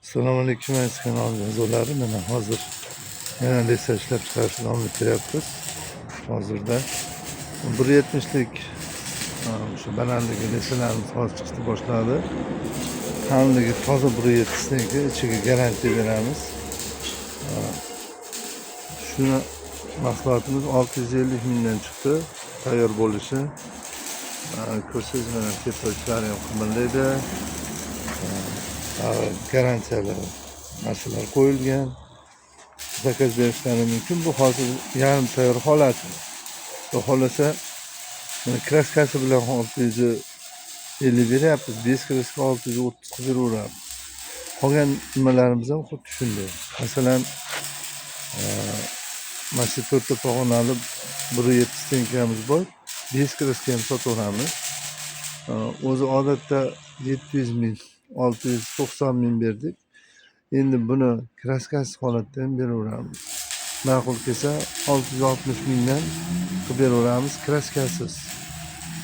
Assalomu alaykum, aziz kanal a'zolari. Mana hozir yana леса ishlab chiqarishni davom ettiryapmiz. Hozirda 1,70lik o'sha balandligi леса larimiz hozir chiqishni boshladi. Qalinligi toza 1,70niki, ichiga garantiya beramiz. Shuni mahsulotimiz 650 mingdan chiqdi tayyor bo'lishi. Ko'rsangiz, mana tepa uchlari ham qimirlaydi. Garantiyali narsalar qo'yilgan. Заказ berishlari mumkin. Bu hozir yarim tayyor holati. Xudo xohlasa, mana краска si bilan 650 beryapmiz, без краска 630 qilib beraveramiz. Qolgan nimalarimiz ham xuddi shunday. Masalan, mana shu to'rtta pog'onali 1,70 стенка miz bor. Без краска ham sotaveramiz. O'zi odatda 700 ming, 690 ming berdik. Endi buni краска siz holatda ham beraveramiz. Ma'qul kelsa, 660 mingdan qilib beraveramiz краска siz.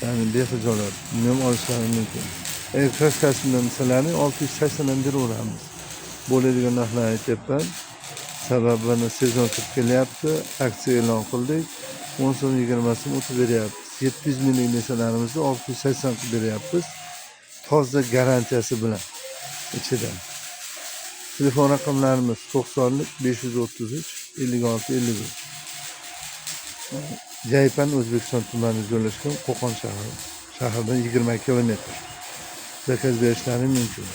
Ya'ni bexijolat. Buni ham olishlari mumkin. Agar краска si bilan desalaring, 680 ham beraveramiz. Bo'ladigan narxlarni aytyapman. Sababi mana sezon kirib kelyapti. Aksiya e'lon qildik. 10 so'm, 20 so'm o'tib beryapmiz. 700 minglik narsalarimizni 680 qilib beryapmiz. Toza garantiyasi bilan ichida. Telefon raqamlarimiz 90 533 56 51. Jaypan, O'zbekiston tumanida joylashgan, Qo'qon shahri. Shahardan 20 kilometr. Заказ berishlari mumkin.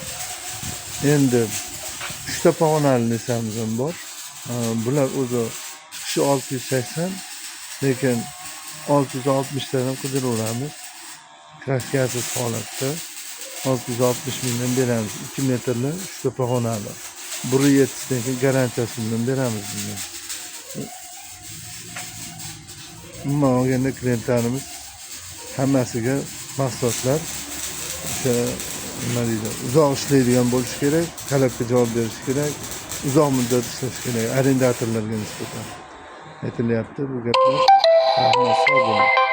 Endi uchta pog'onali леса miz ham bor. Bular o'zi chiqishi 680, lekin 660 dan ham qildiraveramiz. Краска siz holatda 660 mingdan beramiz. 2 metrli uchta pog'onali. 1,70dan keyin garantiyasi bilan beramiz buni. Umuman olganda, klientlarimiz hammasiga mahsulotlar o'sha, nima deydi, uzoq ishlaydigan bo'lishi kerak, talabga javob berishi kerak, uzoq muddat ishlashi kerak, arendatorlarga nisbatan aytilyapti bu gaplar. Rahmat, sog' bo'ling.